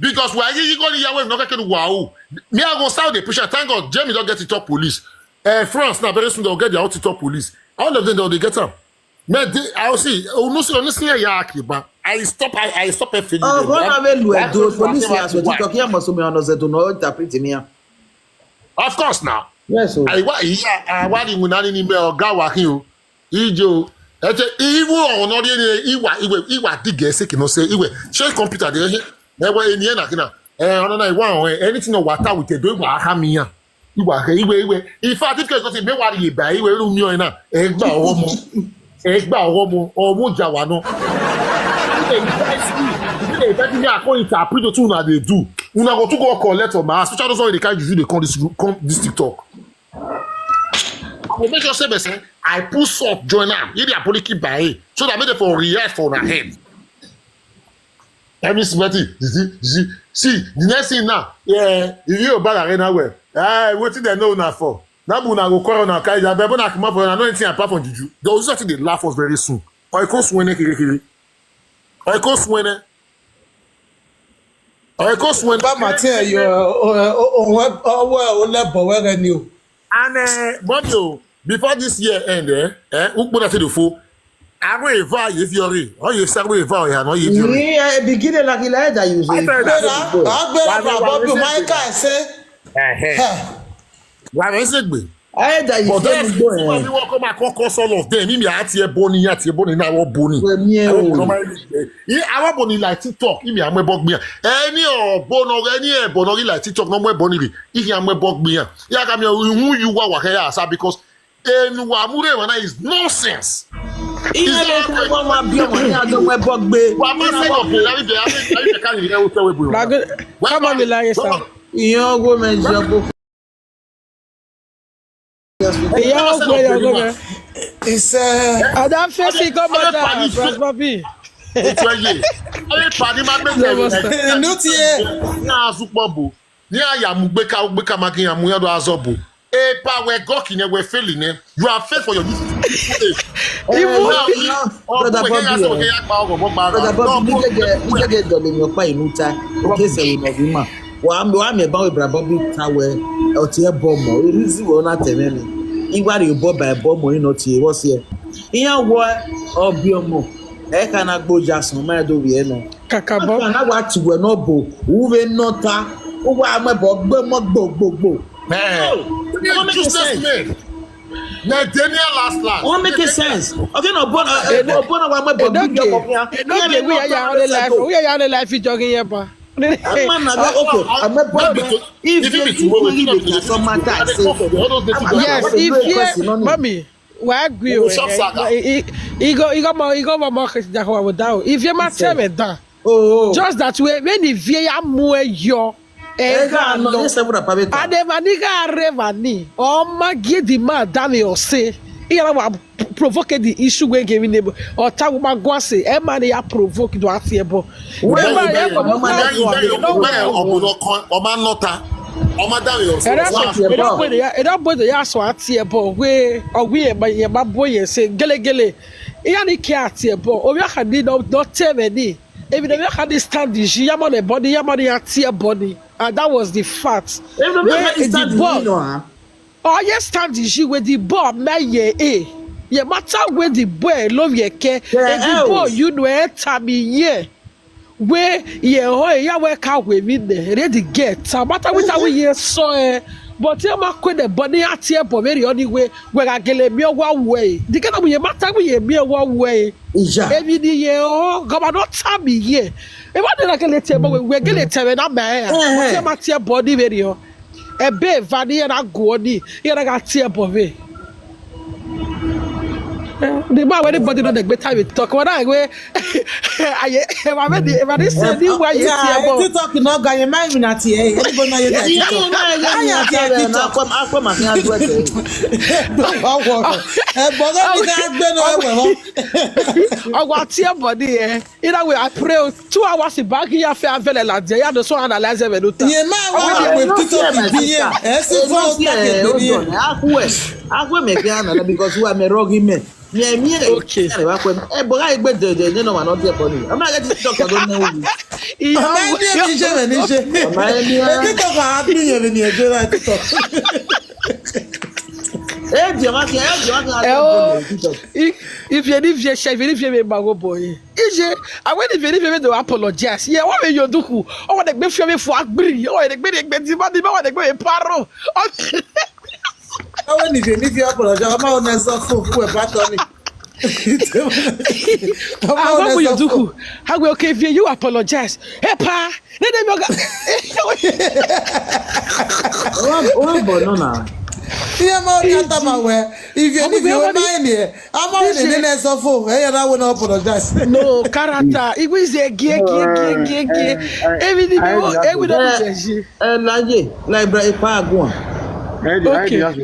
Because we are Igoni Yahweh not getting wow. Me I go start the preacher. Thank God, Jamie don't get TikTok police. Uh, France now very soon they'll get their own TikTok police. All of them they'll get them. Me, they, I'll see. Oh no, see, honestly, yeah, Akiba. I stop. I, I stop everything. Oh, go na be lu e do police ya so Why? TikTok ya mo so me ono ze do no interpret me ya. Of course now. Yes o. I wa iya I wa ni munani ni me oga wa hin o. Ijo. Ete iwu ono ni ni iwa iwe iwa dige se kino se iwe. Share computer de he. Ewe eni e na kina. Eh ono na iwa o anything no water with e do iwa ha mi ya. Iwa he iwe iwe. In fact if case me wa ri ba iwe ru mi o na. E gba owo mo. E gba owo mo. Owo ja wa no. If they invite me, if they invite me, I come interpret to una dey do. Una go to go collect on my house. Which I don't know they can't use the come this come this TikTok. I will make sure say person I put soft join am. You dey apoliki by so that make them for react for una head. Every somebody, you see, you see, see, the next thing now, yeah, if you buy arena well, ah, wetin dem know una for? That be una go quarrel una carry that, but una comot for una know anything apart from juju. They will start to dey laugh us very soon. Oiko suwene kiri kiri. Oiko suwene. Oiko suwene. Ba ma te yo, o o o o le bo we ni o. And uh, mommy, oh, before this year end, eh, eh, ukpona te do fo. Awe eva ye fiori. O ye sa we eva ya no ye fiori. Ni e begin like like that you say. I tell you that. Bera, agbera Wa- wa- ba bobi wa- my car say. Eh eh. Ha. Wa me se gbe. I that you But say that's you go why we eh. Walk come and come cause all of them. Imi ati ebony ati ebony na wo bony. We mi e Awo o. bono ma ye. Awo bony like TikTok. Imi amwe bog mi. Any o bono any e bono like TikTok no mwe bony ri. Ihi amwe bog mi. Ya ka mi who you wa wa ya sa because enu wa mure wa na is nonsense. Iye le ko mo ma bi omo ni ado we bogbe. Wa ma se go bi la bi be abi be ka ni e o te we bu. Bago, come on, Milaya, sir. Iyan go me jogo. Ìyá ọgbẹ́ ìyá ọgbẹ́. It's uh, Ada fesi come on, Bros Bobby. Otu eye. Aye pa ni ma gbete. Inú ti yẹ. Ní azukpọ bo. Ní aya mu gbeka gbeka ma kiyan mu yado azọ bo. E pa we go kine we fail ne. You are fail for your duty. Ibu Brother Bobby, eh, Brother Bobby, mi gege mi gege dole mi opa inu ta. In case you know ma. Wa mi wa mi ba we Brother Bobby ta we. O ti e bo mo. Irizi wo na teme mi. Iwa ri bo ba e bo mo ino ti e wo si e. Iyan wo obi omo. E ka na gboja sun ma do wi e no. Kakabo. Ka na wa ti we no bo. Uwe no ta. Uwa me bo gbe mo gbo gbo gbo. Eh. What make Useless sense? Men. Na Daniel last last. Won't make it sense. Okay, no, but uh, Edo- uh, but I want my Edo body ge, to come here. Edo ge, we are on the life. We are on the life. You jogging here, pa. I'm man, I go okay. I'm a brother. If If you it be if true, you we need will it, so matter I say. All those things I'm you Yes, not if going to you, question on it. Mommy, why agree? We will shop saga. He go, he go more, he go more, more question that one without. If you ma tell me that, Oh, oh. Just that way, when if you are more yo, Eh, no, yes, I'm not private. Adevani ga revani. O ma give the man damn your say. He wa provoke the issue we give neighbor. Or ta ma go say, e man ya provoke do afi ebo. Well, Never well, ever well, go well, for it. No, Ọmọ náà ta. Ọmọ dáhùn yọ. Ẹ̀rọ What's sọ your ẹ̀rọ problem? bóyá ẹ̀rọ bóyá yà sọ àti ẹ̀bọ̀ wé ọ̀wé ẹ̀bá yẹn bá bóyá ṣe gẹ́lẹ́gẹ́lẹ́. Ìyá ni kí àti ẹ̀bọ̀ omi àkàdé lọ tẹ̀mẹ̀ ní. Èmi náà mi àkàdé stand yìí yàmọ̀ ní ẹ̀bọ̀ ní yàmọ̀ ní àti ẹ̀bọ̀ ní. And that was the fact. Even though Where we the stand ball- you know, huh? Oye stand yìí with the ball mẹ́yẹ ẹ̀. Yẹ matter where the ball ló yẹ kẹ́. Yeah, Ẹ̀ the ball else. You know ẹ̀ tà mí yẹ. Where yẹ ọ̀ ẹ̀ yà wẹ̀ ká wẹ̀ mí nẹ̀. Ready get. Matter which how we yẹ sọ ẹ̀. But ye ma kwe de body at ye bo very only way where I get me a one way. The kind of ye matter we ye me a one way. Ija. Every day ye oh God, I don't tell me ye. If I did like a little boy, we're getting ten and I'm there. But ye ma tear body very oh. A bay vani and I go on ye. Ye na got tear body. The man when anybody know the better we talk. When I go, I ever made the ever this say the why you tear body. TikTok no ga ye mind na tie. Anybody know you there? TikTok. Aya tie TikTok. Akwa ma fi adu ete. Ọwọ́ ẹ bọ̀gọ́ mi ká gbé náà ẹ̀wẹ̀ hàn. Ọwọ́ àti ẹ̀bọ̀ ni ẹ̀. Either way, I pray oh, two hours back here for Avele la dia. Ya no so analyze me no ta. Yẹn máa wá àwọn TikTok bí yẹn. Ẹ sì fún ọ̀sán kẹ̀kẹ́ ní yẹn. Akwe, akwe me gana because who am a rogi me. Me me. Okay. E bọ̀gọ́ igbe de de no ma no tie body. I'm not getting TikTok, I don't know. Ọmọ ẹni ẹni ṣe rẹ̀ ní ṣe. Ọmọ ẹni Ẹ TikTok á bí yẹn ní ẹjọ́ náà TikTok. Eh, the man, eh, the man. Eh, oh. If you need to share, if you need to make my boy. Ije, I went if you need to apologize. Yeah, what will you do? Oh, what the big for me for agree. Oh, the big big big big big paro. Okay. Báwo ni ìfèmí fi ọpọlọ jọ ọmọ ọ̀nà ẹ̀sọ́ fún òkú ẹ̀ bá tọ́ ni? Ah, what will you do? How will okay if you apologize? Hey pa, let them go. One one boy no na. Ihe ma ọ dị ata ma wee ife ndị fi ome anyị nie ama ọ dị nene sọfo e yara wo na apologize. No character. It was a gay gay gay gay gay. Everything you want, every don't change. Eh, laye, like bra ipa agun. Hey, the Okay. Idea so.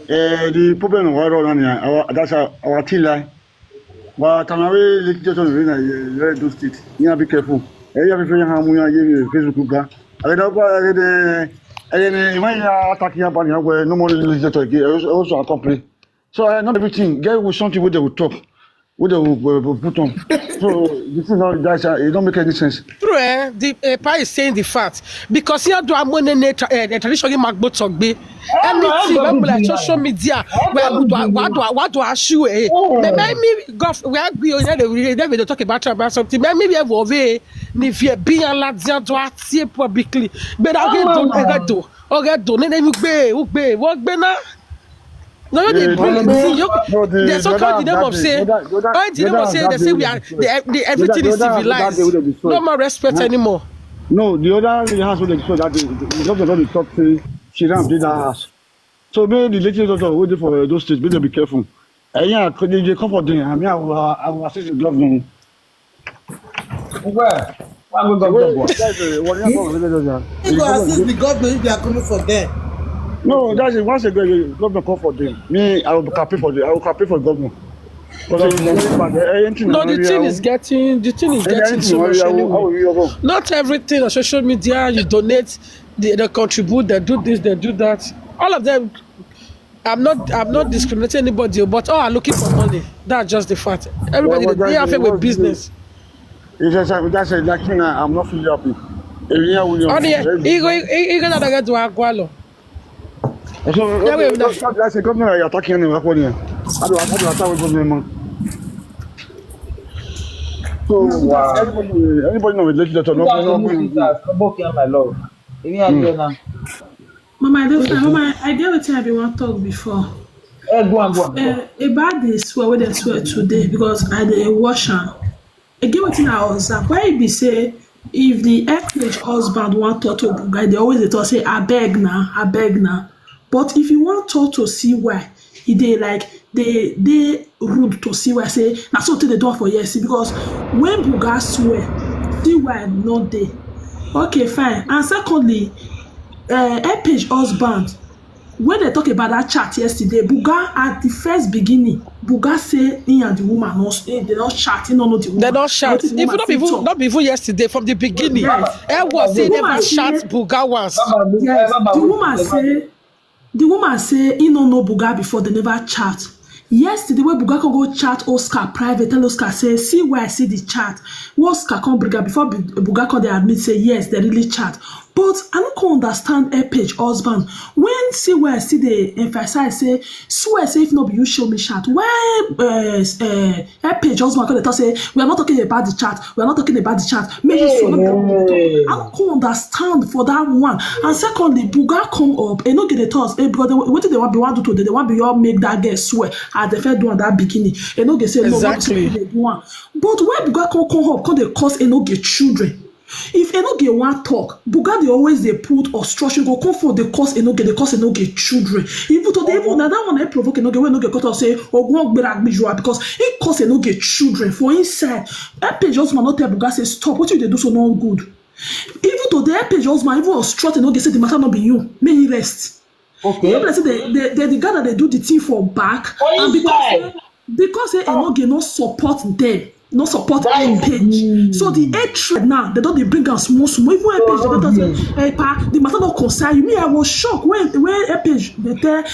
Uh, the problem of our run here, our that's our, our thing line. But can I really just on the very do state? You have to be careful. Hey, you have to feel how we are in Facebook group. I don't know. I don't know. I don't know. When you are attacking your body, where no more legislator again. Also, also a complaint. So I know everything. Get with something where they will talk, where they will, will, will put on. So this is not that. It don't make any sense. True, eh? The uh, pa is saying the fact because here do amone ne tra- eh, the tradition in magbo togbe. Anything when like social media where do I what do I what do I show eh? Me me me golf where we oh yeah they they will talk about about something. Me me we have over ni fi be ala dia do atie publicly. But I get do I get do I get do ne ne you be you be what be na. No, no, they Eh, bring no, see, you, no, the- there's so the called the other name of that say, day, the other- oh, the the name of other say that they day say we we are destroyed. the, the everything The is other- the other civilized. day we destroyed. No more respect No. Anymore. No, the other house wey dem destroy that day, the governor don dey talk say she ram dey that house. So make the legislator wey dey for Edo State, make dem be careful. Ẹ̀yin àkọjẹ jẹ comfort dem, àmì àwọn àwọn assist the governor. Well, why we go go? He go assist the government if they are coming for them. No, that's it. Once again, the governor call for them. Me, I will campaign for them. I will campaign for the governor. Because it's very bad. Anything No, I the really- thing I is will- getting the thing is getting anything so I much really- I will- I will anyway. really go. Not everything on social media you donate, they, they contribute, they do this, they do that. All of them. I'm not I'm not discriminating anybody, but all are looking for money. That's just the fact. Everybody Well, they, they well, have it well, with business. It's just that that's a, that thing I, I'm not feeling happy. Èmi yà wúlò. Oh yeah, he go he he go that get to Agualo. So Yeah, wait, that's that's a government you're talking about. How do I how do I talk with government? So Wow. anybody anybody know with legislator no no no. Book here, my love. If you are here now. Mama, I don't fine. Mama, I get wetin I bin wan talk before. Eh, go on, go on. Go on. Uh, about the swear wey dem swear today because I dey watch am. I get wetin I observe. Why e be say if the ex husband wan talk to Obuga, they always dey talk say abeg na, abeg na. But if you wan talk to C Y, e dey like dey dey rude to C Y say na so take dey do am for here see because when Buga swear, C Y no dey. Okay, fine. And secondly, uh, Epage husband, when they talk about that chat yesterday, Buga at the first beginning, Buga say he and the woman no eh, they no chat, he no know the woman. They don't shout. Wetin the If woman not fit even talk. Not be even yesterday from the beginning. Yes. I was The saying woman never shout say- Buga once. Baba, Yes, Baba, the woman say the woman say he no know Buga before they never chat. Yesterday when Buga come go chat Oscar private, tell Oscar say see why I see the chat. When Oscar come bring her before Bu- Buga come they admit say yes they really chat. But I no come understand Epage husband when See where I see dey emphasize say, swear say if no be you show me chat. Why uh, uh, Page husband come dey talk say we are not talking about the chat, we are not talking about the chat. Make you swear, no be you talk. I no come understand for that one. And secondly, Buga come up, e no get the thoughts. Hey, brother, wetin they want be want do today? They want be all make that girl swear as they first do on that beginning. E no get say no, not Exactly. They do one. But why Buga come come up, come dey cause e no get children? If Enoge wan talk, Buga dey always dey put obstruction, go come for dey cause Enoge, dey cause Enoge children. Even to dey even na that one na provoke Enoge wey Enoge come talk say Ogun Ogbera Agbijua because he cause Enoge children for inside. That page just man no tell Buga say stop, wetin you dey do so no good. Even to dey page just man even obstruct Enoge say the matter no be you, make he rest. Okay. You know say they they they the guy that they do the thing for back For and because inside. Because say Enoge no support them, no support im page. So the hatred now, they don dey bring am small small. Even im page, they don talk say, "Hey, pa, the matter no concern you." Me, I was shocked when when im page they tell uh,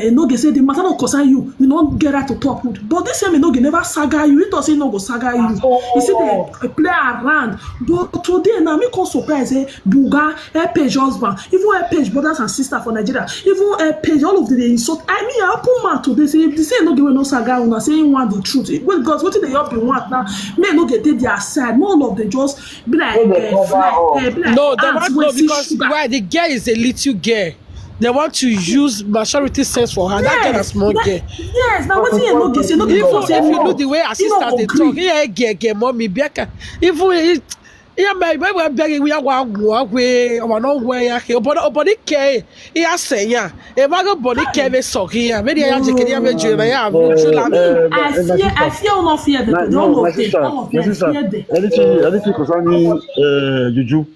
Enoge say the matter no concern you. You no get right to talk good. But this same Enoge never saga you. He thought say he no go saga you. He see they play around. But today now, me come surprise say Buga, Epage husband, even Epage brothers and sisters for Nigeria, even Epage, all of them dey insult. I mean, I open mouth today say if the same no dey wey no saga una say he want the truth. Well, because wetin dey help you want now, men no dey take their side. More of them just be like Make dem eh, cover fly, up. Eh, be like No, they ants want wey no see because sugar. Why the girl is a little girl. They want to use maturity sense for her. That girl na Yes, small that- girl. Yes, now wetin you no get, you no get Even talk say if you no. Look the way her He no sisters go dey gree. Talk, yeah, girl, girl, mommy, Bianca. Even it, yeah, my my my beg we are one one way. I want no way. Okay, but but it care. He has say yeah. If I go body care, we suck here. Maybe I just get here, we join. I have you la. I fear, I fear, no fear the No, no, no, my fear, sister, no my fear, sister, fear the. Anything, anything concerning uh, juju,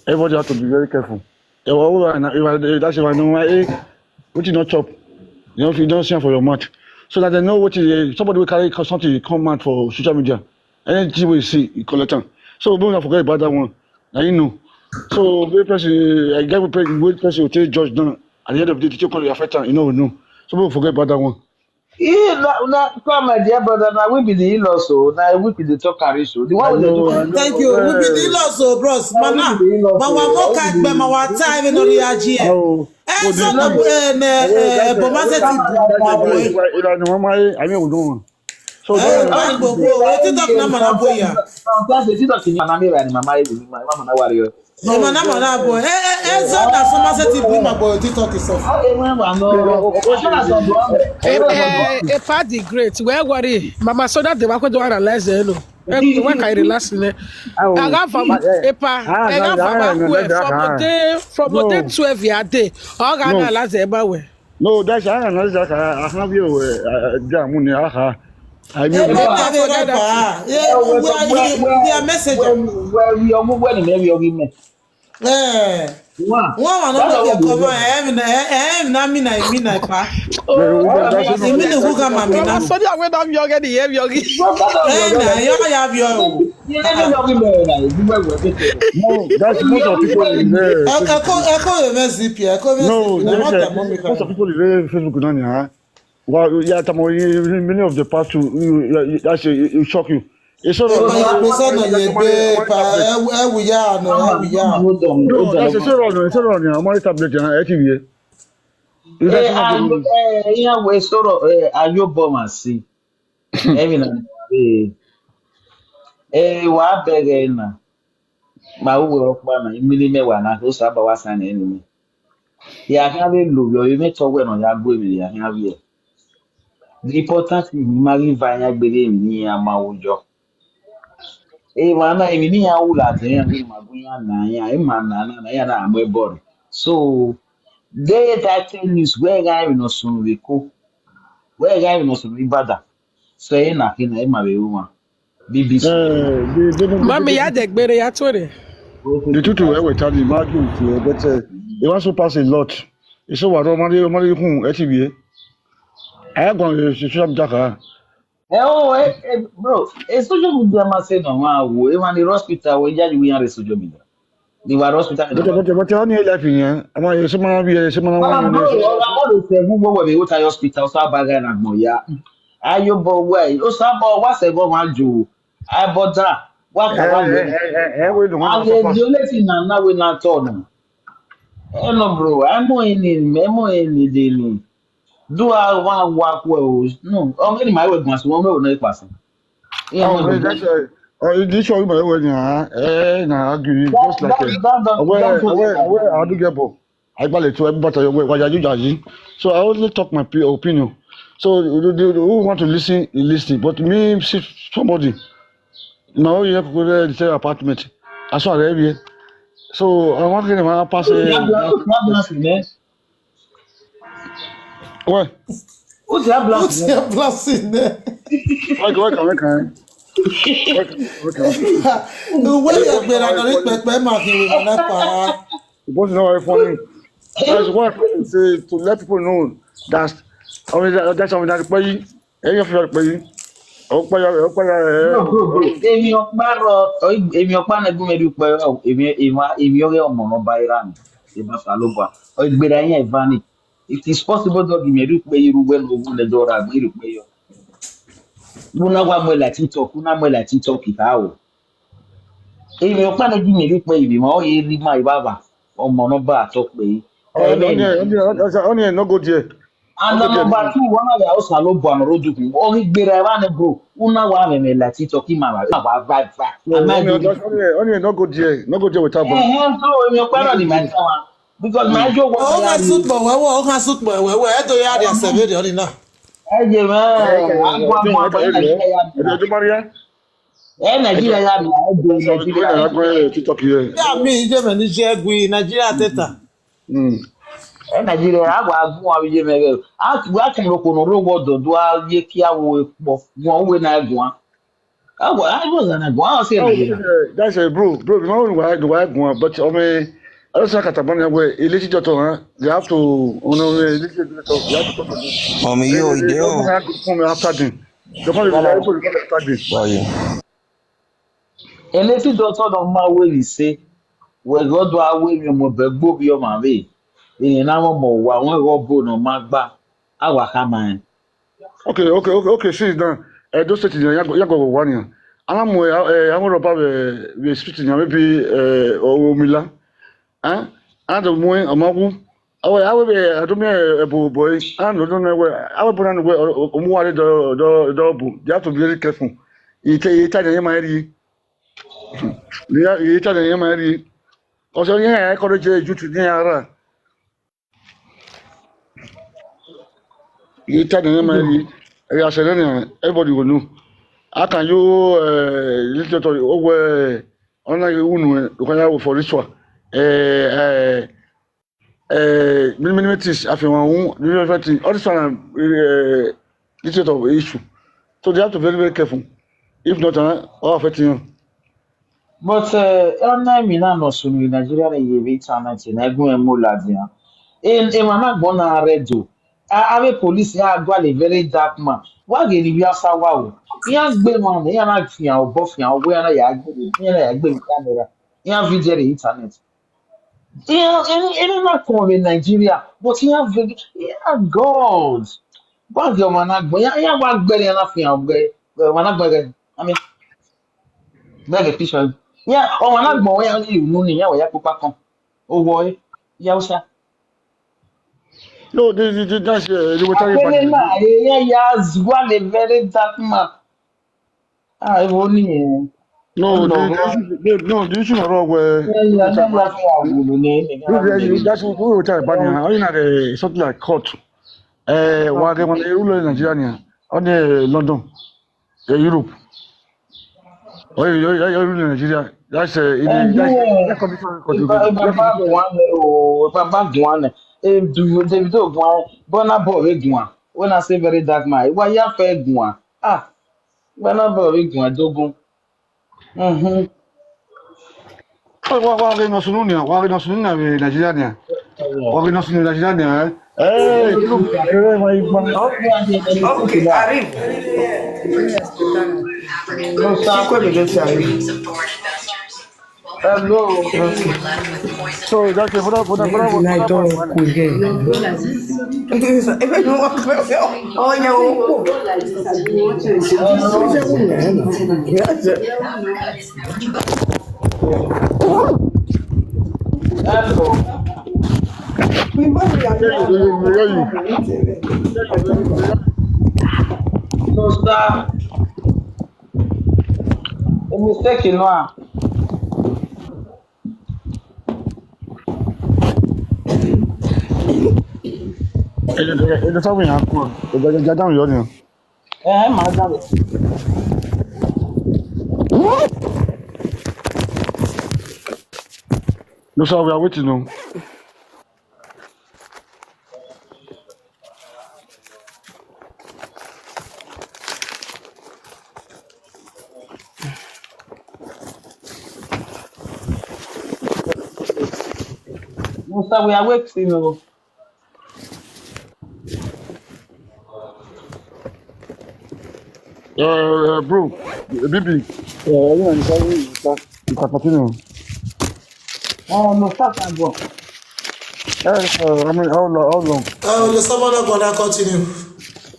everybody has to be very careful. If I, if I, if I, that's if I know my eh, what you not chop, you know, if you don't see am for your mouth, so that they know what you, somebody will carry something you come out for social media. Anything we see, you collect am. So we don't forget about that one. Now you know. So we person, I get we person, we person will take judge down. At the end of the day, the thing will affect am. You know, we know. So we don't forget about that one. Ee, na, na, come, my dear brother, na we be the in-laws, so na we be the talk carry so. The one wey dey do Thank you. We be the in-laws, so bros. Mana, ma wa mo ka gbe ma wa ta even no react here. Oh, Eh, so na eh, ne, eh, bo ma se ti bu ma boy. Ila ni mama, I mean, we don't. So Eh, don't ba gbo gbo, we ti talk na mana boy ya. Sometimes they talk in my name and my mama, my mama na warrior. Ị ma na mara abụọ. Eh, eh, eh, so na Somerset bụ ịma gbọrọ TikTok sef. Eh, eh, eh, Epa the great. Where worry? Mama Soda de wakwe do analyze no. Where can relax ne? Aga fama Epa, aga fama kwe from the from the twelve ya day. Aga analyze Epa we. No, that's I don't know that I have you uh, down on the aha. I mean, Hey, don't forget that. Yeah, we are, we are messenger. Where we are, where we are, Eh. Wa. Wa wa na That's mo what ke we ko do. Ma e mi na e e mi na mi na mi na pa. Very well, that's E mi na hu ga ma mi na. Sorry, I went down yogi, the heavy yogi. Eh, na yo ya bi o. You never know me, man. You were with it. No, that's most of people in there. E ko e ko e me zipi, e ko me No, zipi. Na there's mo a, ta mo mi most of ka. People in there Facebook now, yeah. Well, yeah, Tamo, you- you- many of the past two, you, you, you- that's a, you shock you. It's sort of Ẹ máa yẹ pé sọ́nà yẹn gbé pa ẹ wù yá àná ẹ wù yá. Hold on, No, hold that's a on. Sort of, it's sort of, I'm on tablet and I T V. Is that Eh, something and you- eh, yeah, we sort of eh, are you bomb and see? Every night. Eh, eh, wa beg eh na. Ma wo wo pa na imini me wa na ko sa ba wa san enemy. Ya kan be lo yo me to we no ya gbe mi ya kan be. The important thing ni ma ri va ya gbere mi ni a ma wo jo. E ma na emi ni ya wu la te ya ni ma gu ya na ya e ma na na na ya na mo e bor. So they that tell news where guy no sun we ko. Where guy no sun we bada. So e na kina e ma be woman. B B C. Eh, the, the, the, Mami the, ya de gbere ya tore. The two to where we tell the margin to, but uh, it also pass a lot. It's so what normally normally who T V. I go on the social media. Eh, oh, eh, eh, bro, eh, social media must say no one wo. E man the hospital we ya we ya social media. The wa hospital. But but but on your life in here. Am I someone be someone Mama, want bro, to I want to say who go we go to hospital so bag na mo ya. Ayo bo we. O sa bo wa se go ma ju. I bother. Wa ka wa Eh, eh, we. Eh, eh, eh, we don't want And to the suffer. The only thing na na we na turn. Eh, no, bro. I'm more in it. I'm more in it daily. Do I want work well? No. Oh, any my work must one no pass. Yeah, Oh, no, man, bro. that's uh, oh, you this show my way now. Eh, na argue you just like That eh. that that Aware, that was aware, aware. I do get bo. I bale to everybody your way. Why you are you? So I only talk my pe- opinion. So the, the, the, who want to listen, you listen. But me, see somebody. Now you have to go there, the same apartment. I saw there. So I want to pass Who the a ambulance? Who the ambulance in there? Well, Who the Ó ambulance ti in there? ẹ̀ blast in there. Wait, wait, wait, wait, wait, wait. Ìwé ìyàgbéra lórí pẹpẹ máa fi rìn nípa It was not very funny. That's what I say to let people know that I mean that- that's something that pay. Ẹ̀yin fi pay. Ó pay, ó pay. No, bro, bro. Èmi ọ̀pá rọ, èmi ọ̀pá náà gún mi rí pé èmi èmi èmi ọ̀rẹ́ ọmọ náà bá ira mi. Ìbá ta ló bá. Ìgbéra yẹn ìbá ni. It is possible dog mi rí pé irú wẹ́n ló wọ́n lè dọ́ra mi rí pé yọ. Wọ́n náà wà mọ́ ẹ̀ láti talk, wọ́n náà mọ́ ẹ̀ láti talk ìta o. Èmi ọ̀pá náà gún mi rí pé ìbí mọ́ ọ̀yẹ́ rí máa ìbá bà. Ọmọ náà bá àtọ́ pé. Only, only, only, only no go there. And the number two, one of the house alo bọ àmọ road kun. Orí gbéra ẹ wá ní bro. Una wa mẹmẹ la ti talk ma wa. Wa va va. No, only, only, only no go there. No go there without Eh bro. eh so èmi ọ̀pá náà ni my town. Because my joke Ó was ká súpọ̀ wẹ́wọ́, ó ká súpọ̀ wẹ́wọ́, ẹ̀ tó yá di ẹsẹ̀ bẹ́ẹ̀ di ọ̀nì náà. Ẹ jẹ mẹ. Agbo agbo agbo ẹ Nàìjíríà yá mi. Ẹ tó bá rí ẹ. Ẹ Nàìjíríà yá mi. Ẹ jẹ Sọ pé Nàìjíríà. Nàìjíríà gbọ́ ẹ̀ TikTok yẹ. Bí àmì ìjẹ́ mi ní jẹ́ ẹ̀gùn yìí, Nàìjíríà tẹ̀tà. Mm. Ẹ Nàìjíríà agbo agbo àwọn yé mẹ. A ti wá kàn lóko nù rówó dòdò ayé kí a wo epo. Wọn wé náà gùn á. Agbo agbo zana gùn á sí Oh, Nàìjíríà. yeah, that's a bro. Bro, you know why the why go on, but I mean, I don't say Katabana where ilé títọ́ tó hàn, they have to, you know, ilé títọ́ tó, they have to talk to them. Ọmọ yìí ò They dé o. don't have to come after them. They come to the people come after them. Báyìí. Elétí dọ́tọ̀ náà máa wé ní ṣe. Wẹ̀gọ́dọ̀ awé mi mọ̀ bẹ́ gbóbi ọmọ mi. Èyí náà wọ́n mọ̀ wá wọ́n rọ́ bò náà máa gbá. Àwa ká máa ń. Okay, okay, okay, okay. See now, Edo State ni yago yago wa ni. Ana mo eh, eh, àwọn rọba we we street ni maybe eh Omila. Eh? And mo amagu. Awe awe be adumi ebo boy. And no no we awe bo na we omuware do do do bu. You have to be very careful. Ite ite na yema ri. Ya ite na yema ri. Oso ni e ko je jutu ni ara. Ita da nema yi. Ya sere ni everybody go know. How can you uh, little to over ona unu ko ya for ritual. Eh eh eh many many things afi wan hu, many many things. All this one eh little to issue. So they have to be very very careful. If not, uh, all affecting you. But ọ̀nà mi náà nọ sunu Nàìjíríà ní iye bíi internet ní ẹgún ẹ̀ mú ládìyàn. Ẹ máa má gbọ́n náà rẹ̀ dò. Àwọn police yà gbọ́ lè very dark man. Wá gè ní bí asa wà o. Ìyá gbé wọn ní ìyá náà fi hàn ọ̀bọ fi hàn ọ̀bọ ìyá náà yà gbé mi ìyá náà yà gbé mi camera. Ìyá video the internet. Ìyá ẹni ẹni náà kàn rẹ̀ Nàìjíríà. But ìyá very ìyá God. Wá gè ọmọ náà gbọ́ ìyá wá gbẹ́rẹ́ ìyá náà fi hàn ọ̀gbẹ́ ọmọ náà gbẹ́rẹ́. I mean, bẹ́ẹ̀ lè fi sọ. Ìyá ọmọ náà gbọ́ ìyá ní ìlú nìyá ìyá pupa kan. Ó wọ ẹ́ ìyá Hausa. No, this this this that's uh, the water you Akpele bag. na eya ya zwa le very dark man. Ah, ewo ni e. No, No, the, the issue, no, no, the issue not wrong where Ya ya ya fi awulu ni ni. No, the- that's what we were talking about. Now. You know, the something like court. Eh, wa ke wan e rule Nigeria ni. On the London, the Europe. Oh, you you you rule Nigeria. That's uh, in the that's that commission. Baba gwan o, baba gwan. Eh, Davido gwan. Burna Boy gwan. When I say very dark man, why you fair gwan? Ah, Burna Boy gwan dogun. Mhm. Wa wa ke no sunu ni, wa ke no sunu na Nigeria ni. Wa ke no sunu Nigeria ni. Eh, you look. Eh, my man. Okay, arrive. Cinco minutos arrive. Hello. So that's it for that for that for that. Night talk again. Oh yeah. Hello. Remember, we are Yeah, you, you, you, you, you. No, sir. A mistake, you know. Ẹ jẹ́ ẹ jẹ́ sáwọn èèyàn kúrò. Ẹ jẹ́ ẹ jẹ́ dáhùn yọ nìyẹn. Eh, my God. No, sir, we are waiting o. No, sir, we are waiting. Oh. Uh, uh, bro, B B, uh, you know, you can, you can, you can continue. Oh, no, sir, can go. Uh, uh, I mean, how long? How long? Uh, the summer not gonna continue.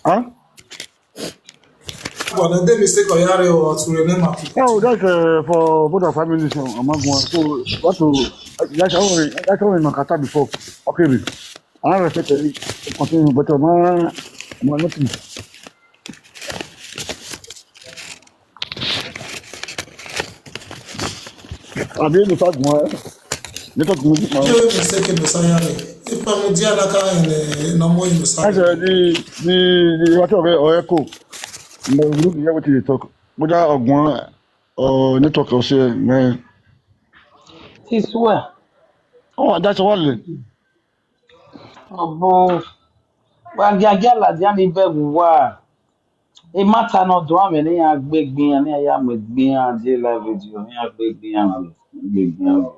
Huh? But the day mistake or yare or to rename my people. No, that's uh, for both our families. So I'm not going. So what to? That's how we. That's how we Makata before. Okay, we. I respect it. Continue, but I'm not. I'm not. Abi no sa gun e. Network no ma. Yo, mistake no sayare. If I'm dia na ka in no more no That's sayare. uh, the the the what of it or echo. No, we don't hear what you talk. But that ogun or network or say man. This where? Oh, that's all. Oh, boy. Wa giagia la dia ni be wa. E mata no do ame ni ya gbegbe ni ya me gbe ya je live video ni ya gbegbe ya gbegbe.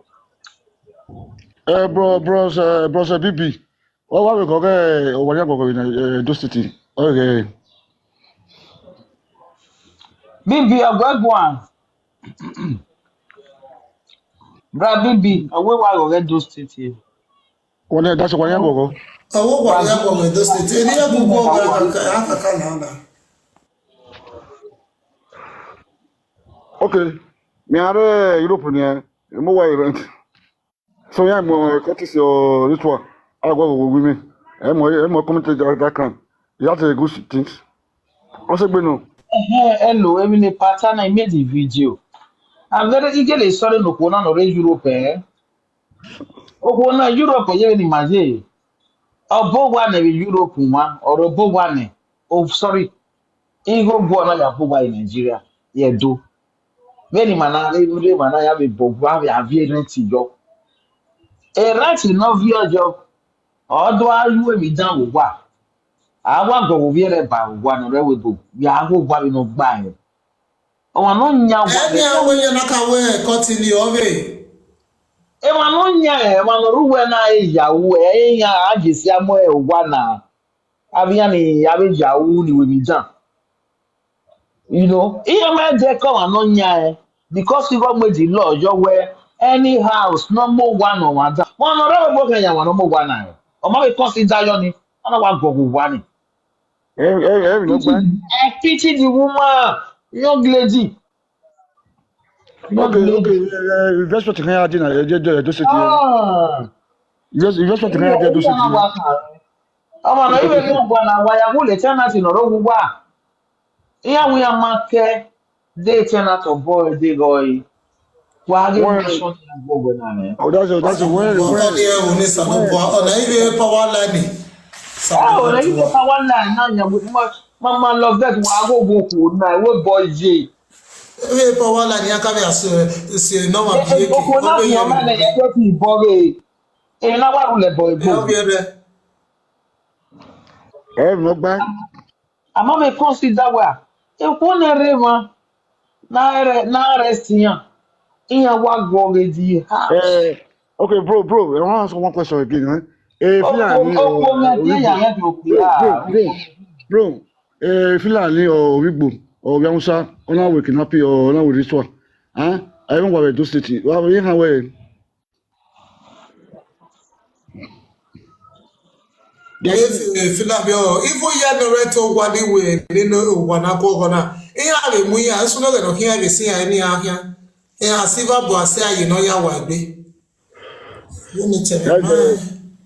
Uh, bro, bros, uh, bros, uh, B B. What what we go get? Oh, what you go in uh, Edo City? Okay. B B Ogwegwan. Bra B B, awe wa go get those things here. One that's one you go. Awo kwa ya kwa Edo State. Eni ya bubu kwa aka aka na na. Okay. Me are Europe ni. Mo wa rent. So yeah, mo cut is your this one. I go with me. I'm more I'm more coming to that, that can. You have to go things. What's it been? Eh, hello, emi ni pattern I made the video. I'm very eagerly sorry no kona no re Europe eh. O kona Europe ye ni maje. Obo wa ne Europe wa, or obo wa ne. Oh sorry. Igo gbo na ya bo wa in Nigeria. Ye do. Many mana re re mana ya be bo wa be avie rent yo. E rent no vi ojo. Odo ayu emi dan wo wa. Awa go wo vie re ba wo wa no re we bo. Ya wo wa bi no gba e. O wa no nya wa. Eni awo ye na ka we continue ove. E wa no nya e, wa no ru we na e ya wo e ya a je si amo e wa na. Abi ya ni abi ya wo ni we mi dan. You know, e ma je ko wa no nya e. Because you go make the law your way any house no more one on one. One no re bo kan ya wa no more one na. O ma be consider yo ni. Ona wa go go wa ni. Every every every no gba. I pity the woman, young lady. Young Okay, lady. Okay. Uh, investment kan ya dina e je do e do se ti. Ah, Yes, investment kan ya je do se ti. Ọmọ náà ibẹ̀ ló gbọ́n náà wáyà wò lè tẹ́nà sí lọ́rọ́ wíwá. Ìyá wíyá máa kẹ́ dé tẹ́nà tó bọ́ ẹ dé lọ yìí. Wà á rí Wọ́n- nation ní gbogbo náà rẹ̀. Oh, that's a, that's a when Ọkọ when ni ẹrù ní sàmúbọ ọ̀nà ibi power line. Báwo ni yíyá power line náà yẹn wò? Máa máa lọ bẹ́ẹ̀ wà á gbogbo kò náà ìwé bọ́ yé. Ibi power line yẹn kábíyà sí normal bí èké. Gbogbo náà fi ọmọ ẹ̀ yẹn tó ti bọ́ rè. Èyí náà wà lulẹ̀ bọ̀ ìbò. Ẹ ọbẹ̀ rẹ. every no gba. Àmọ́ mi consider wa. Èkó náà rẹ̀ mọ́. Náà rẹ̀ náà rẹ̀ sí yàn. Ìyẹn wà gbọ́ rẹ̀ di ha. Eh, okay, bro, bro. I want to ask one question again. Eh? Eh, Ọkọ̀ Fulani or ọkọ̀ náà di ẹ̀yà Oyigbo. rẹ̀ tó pé Bro, ha. bro, bro, bro. Eh, Fulani or Oyigbo or Hausa, ona we kidnap you or ona we this one. Huh? I even go to Edo City. Well, we have way. If if na bi o, even ya no reto wadi we nínú wana ko gona. Iya be mu ya, so no no ya be si ya ni ya. Ya silver bo ase ayi no ya wa gbe. You need to That's mind.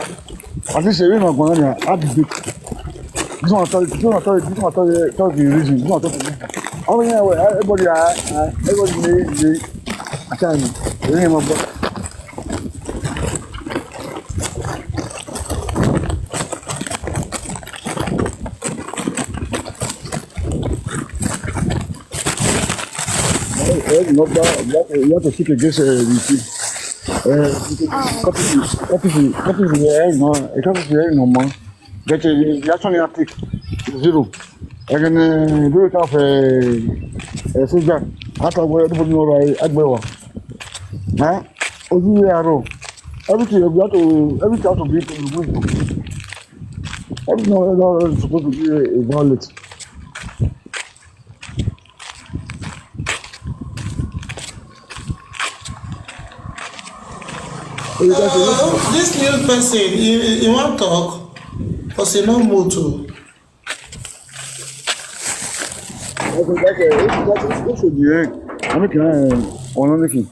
At least, you know, going on, I did it. This one tell you, this one tell you, this one tell you, tell you the reason. This one tell you the reason. Oh, yeah, well, everybody, uh, uh, everybody, they, they, I can't, they ain't my brother. Eh, eh, no, but you have to, you have to speak against, uh, the thing. Uh, copy, copy, copy, eh, no, eh, copy, eh, no, man. Get a, you actually have to zero. Again, uh, do it of a, a soldier. After where everybody know, right? Agbewa. Huh? Ojú yẹ arọ. Everything you have to, everything has to be to the wisdom. Everything is supposed to be a, a violet. Uh, this new person, he, he want talk, but he no mood to. Okay, okay, okay, okay, okay, okay. I mean, can I, uh, on anything?